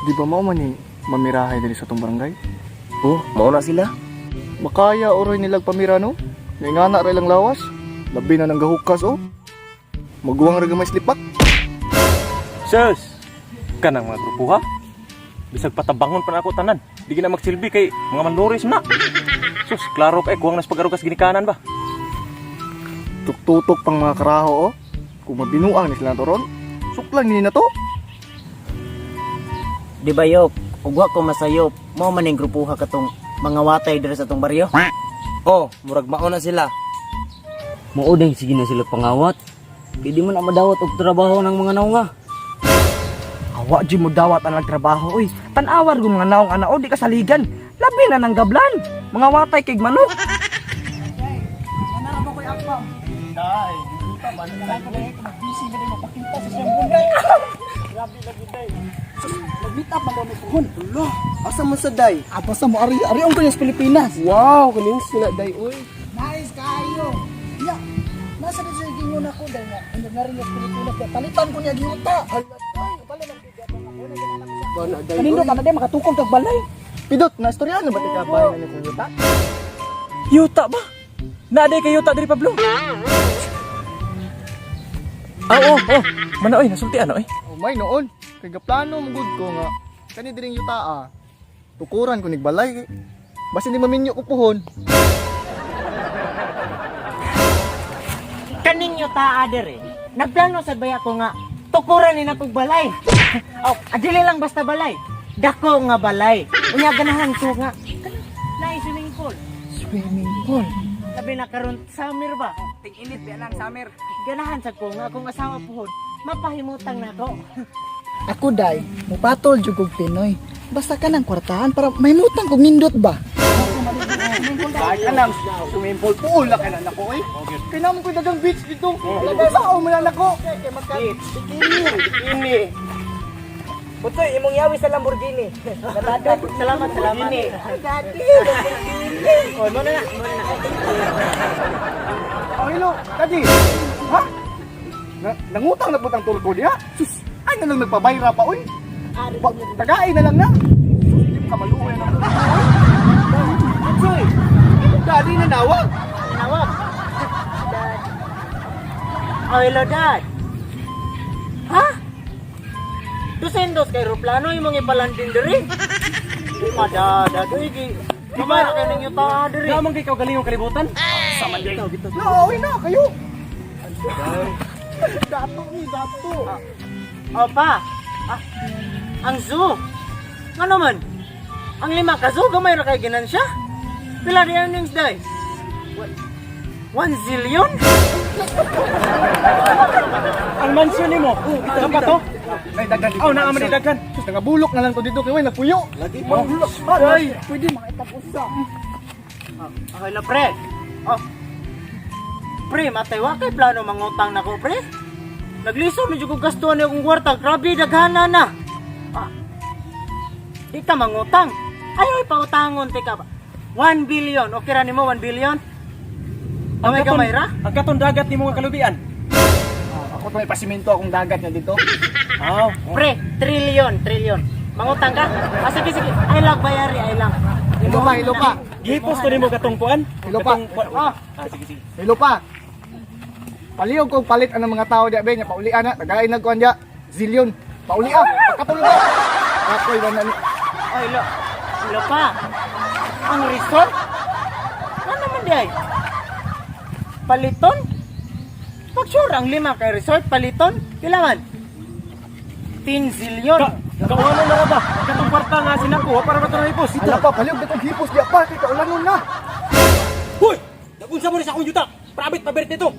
Di ba mao man ni mamirahay diri sa tong barangay? Oh, mao na sila. Makaya oroy nilag pamira no? Ngay nga na ra ilang lawas. Labi na nang gahukas oh. Maguwang ra gamay slipak. Sus! Kanang mga grupo ha? Bisag patabangon pa na ako tanan. Di gina magsilbi kay mga manluris na. Sus, klaro kay kuwang nas pagarugas ginikanan ba? Tuktutok pang mga karaho oh. Kung mabinuang ni sila na to ron, suklan ni na to. Di ba yok? Ugwa ko masayop. Mao man ning grupuha katong mga watay diri sa tong baryo. Oh, murag mao na sila. Mao dang sige na sila pangawat. Kay di man na madawat og trabaho ng mga naunga. Awa di mo dawat ang nagtrabaho oy. Tan-awar ug mga naong ana o di ka saligan. Labi na nang gablan. Mga watay kay manok. Asa man sa day? Basta mo ari ari ang sa Pilipinas. Wow, kaning sila day oy. Nice kayo. Ya. Nasa na siya gingon ako dahil nga ano na rin yung Pilipinas. Kaya palitan ko niya giuta. Hala, ay, pala nang bigyan ako na ganun ako sa. Bana day. Kanindo ka na day makatukog kag balay. Pidot, na istorya na ba tika bahay na ni kung yuta? Yuta ba? Naaday kay yuta diri Pablo. Ah, oh, oh. Mana oy, nasulti ano oy. Oh may noon. Kay gaplano mo gud ko nga kani diring yuta ah. Tukuran ko nigbalay. Basin di maminyo ko puhon. Kaning yuta diri. Nagplano sad baya ko nga tukuran ni nakog balay. Oh, adili lang basta balay. Dako nga balay. Unya ganahan ko nga naay swimming pool. Swimming pool. Labi na karon summer ba? Ting-init biya lang summer. Ganahan sad ko nga akong asawa puhon. Mapahimutang nako. Ako day, mupatol jud kog Pinoy. Basta ka ng kwartahan para may mutang kog nindot ba. Ay ka lang, swimming pool pool na ka na nako eh. Kay namo ko'y dagang beach dito. Lagi sa mo na nako. Kay magka Bikini, bikini. Putoy, imong yawi sa Lamborghini. Salamat, salamat. Oh, mo na na, mo na na. Oh, hello, daddy. Ha? Na, nangutang na putang turko niya? Sus, ay na lang nagpabayra pa oy. Ba, tagain na lang na. Sus, hindi mo kamaluoy na lang. Soy, daddy na nawag. Tinawag. Dad. Oh, hello, Dad. Ha? Dusendos kay aeroplano imong ipalandin diri. Di madada, uy, gi. Gamay ra kay ning yuta diri. Naman kay ikaw galing yung kalibutan. Na, oy na kayo. Dato ni dato. Opa. Ah, ang zoo. Ngano man? Ang lima ka zoo gamay ra kay ginansya. Pila di earnings day? 1 zillion? Ang mansion nimo. Ito pa to? Nay daghan dito. Oh, naa man ni daghan. Sus, nangabulok na lang to dito kay way napuyo. Lagi pa. Ay, Pwede makitapos sa. Oh, hello, pre. Oh. Pre, matay wa kay plano mangutang nako, pre. Naglisod na jud kog gastuhan ni akong kwarta. Grabe daghana na. Ah. Di ka mangutang. Ay, oy, pautangon tika ba. 1 billion. Okay ra nimo 1 billion? Gamay gamay ra? Ang katon dagat nimo nga kalubian. Ako to may pasimento akong dagat nga dito. Ah, Pre, trillion, trillion. Mangutang ka? Ah, sige, sige. Ay lang, bayari, ay lang. Hello pa, hello pa. gihipos to nimo katong kuan. Hello pa. Katong kuan. Ah, Ah, sige sige. Hello pa. Palihog kong palit ang mga tao diya be, nya paulian na, tagain na kuan diya. Zillion. Paulia, pagkatulog ka. Ako'y wala ni. Ay, lo. Lo pa. Ang resort? Ano naman di ay? Paliton? Pag sure, ang lima kay resort, paliton? Kailangan? 10 zillion. Ka kauano na ra ba? Katong kwarta nga sinakuha para ba to na hipos? Ala pa, palihog na kong hipos diya pa, kay kaulanon na. Hoy! Nagunsa mo ni sa akong yuta. Prabit paberit nito.